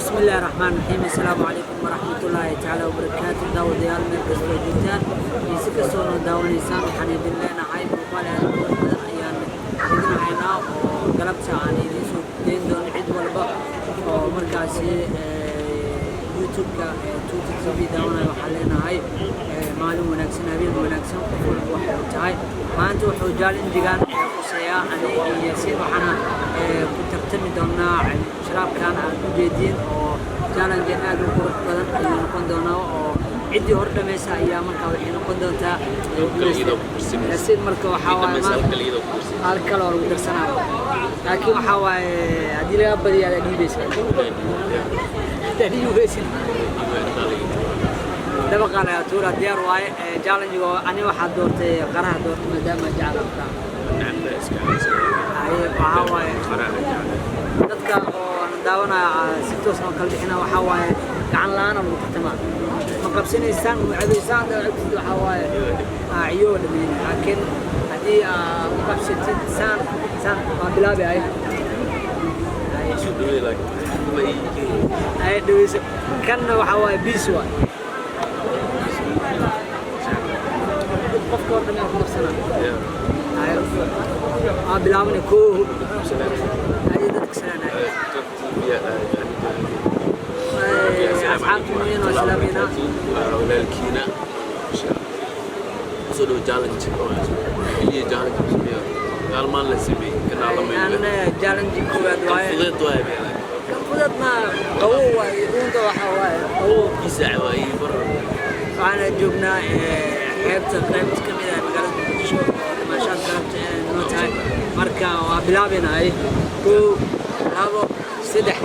Bismillahi raxmaan raxiim. Assalaamu calaykum waraxmatullaahi tacaala wabarakaatu. Daawadayaal, meel kastoo joogtaan iyo si kastoo noo daawanaysaan, waxaan idin leenahay muuqaal aad u qurux badan ayaan idin haynaa oo galabta aan idiin soo geyn doono. Cid walba oo markaasi YouTube-ka Tuuti TV daawanaya, waxaan leenahay maalin wanaagsan, habeen wanaagsan, qof walba waxay u tahay. Maanta wuxuu challenge-igan quseeyaa ani iyo Yaasiin. Waxaana ku tartami doonaa sharaabkan aad u jeediin oo challenge aad u qurux badan ayuu noqon doonaa, oo ciddii hor dhamaysa ayaa markaa waxay noqon doontaa Yaasiin. Marka waxaa waaye hal kale oo lagu darsanaa, laakiin waxaa waaye haddii laga badiyo adaa dhiibaysa, hadaa dhiibaysin dabaqaan ayaa tuura. Diyaar waaye challenge-ga. Ani waxaa doortay qaraha, doortay maadaama jeclabta. Waxaa waaye dadka oo na daawanaya si toos noo kala bixina. Waxaa waaye gacan la-aana lagu tartamaa. Ma qabsanaysaan, ma cabaysaan? Cabtid waxaa waaye ciyo dhameyn, laakiin haddii aa u qabsatid saan saan waa bilaabi. Ay dhaweyso. Kanna waxaa waaye biis waay, qofka hor dhamee ku qabsanaa. Waa bilaabana koo. Ay dadka salaanay, asxaabta mooyaan waa salaameynaa. Walaalkiina kusoo dhow challenge keliya. Challenge sameeyo kaalmaan la sameeyey kanaa la. Anna challenge koowaad waaye. Fudeed waaye. Kan fudeed ma qabow waaye, uunta waxaa waaye qabow. Kiisaac waaye bar. Waxaana joognaa xeebta qaybta ka mid ah magaalada Muqdisho oo damaashaad galabta noo tahay. Marka waa bilaabeynay. Kow, labo, saddex.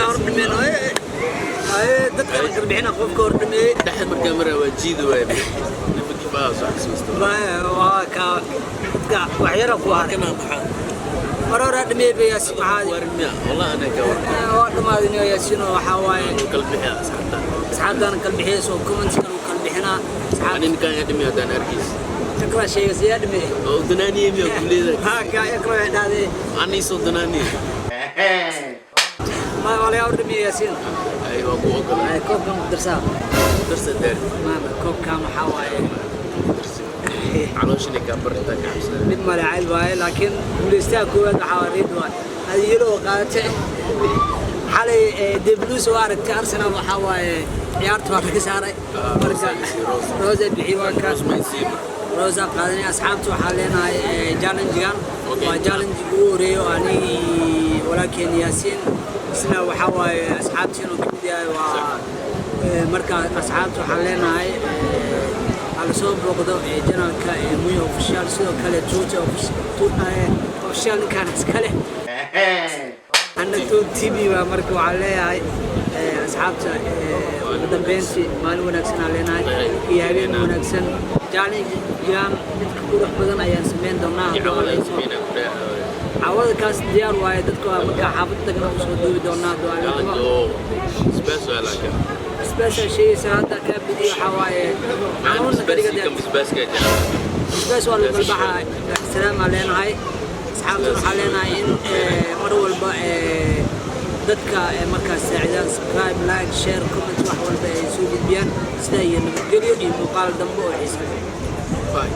Hor dhameen dadka la kala bixina, qofka hor dhameeyey. Dhexda markaa maraa waa jiida waaye, nimankii baa soo xasuusta. Waa ka dadka waxyara ku haray. Kana maxaa? Mar hore dhameeyey ba Yaasiin, maxaa? Warin miya? Wallahi ana ka war. Waa dhamaaday Yaasiin oo waxaa waaye kala bixiya asxaabta. Asxaabtaana kala bixiyayso, comments kale kala bixinaa asxaabta. Ani ninkaan yaa dhimi haddaan arkiis. Iqra sheegaysa yaa dhameeyey. Oo danaaniye miya kuleeda? Ha ka Iqra waxay dhahday. Ani soo danaaniye. Ma waa laga hor dhameeyey Yaasiin. Ay, waa ku ogolaa. Ay, koobkan ku darsaa. Darsa daar. Maama koobkan waxaa waaye. Darsa calooshina kaa barintaa ka cabsada. Mid male cayl waaye, laakiin guuleystaha koowaad waxaa waa reed waaye. Adi yellow qaadatay xalay debluus oo aragtay. Arsenal waxaa waaye ciyaarta waa laga saaray. Marka Rosa bixi waa kaas. Rosa qaadanay. Asxaabta waxaa leenahay challenge-gan waa challenge ugu horeeyo oo anigii walaalkeen Yaasiin isna waxaa waaye asxaabtiin uu kamid yahay. Waa marka asxaabta waxaan leenahay hala soo booqdo channelka Muyo Official, sidoo kale Tuuta Official ninkaan iska leh, anna Tuut TV baa. Marka waxaan leeyahay asxaabta, ugu dambeyntii maalin wanaagsan aan leenahay iyo habeen wanaagsan. Challenge-gan midka qurux badan ayaan sameyn doonaa hadduu Alla idmo. Cawada kaas diyaar waaye. Dadka waa markaa xaafadda tagna usoo duubi doonaa hadduu Alla idmo. Basbaas sheegaysa hadda kaa bidiyo. waxaa waaye xanuunna ka dhiga deer. Basbaas waa lagu galbaxaa. Salaam aan leenahay asxaabtan. Waxaan leenahay in mar walba dadka markaas saacidaan, subscribe, like, share, comment, wax walba ay soo gudbiyaan. Sidaa iyo nabadgelyo iyo muuqaal dambe oo xiiso leh. Bye.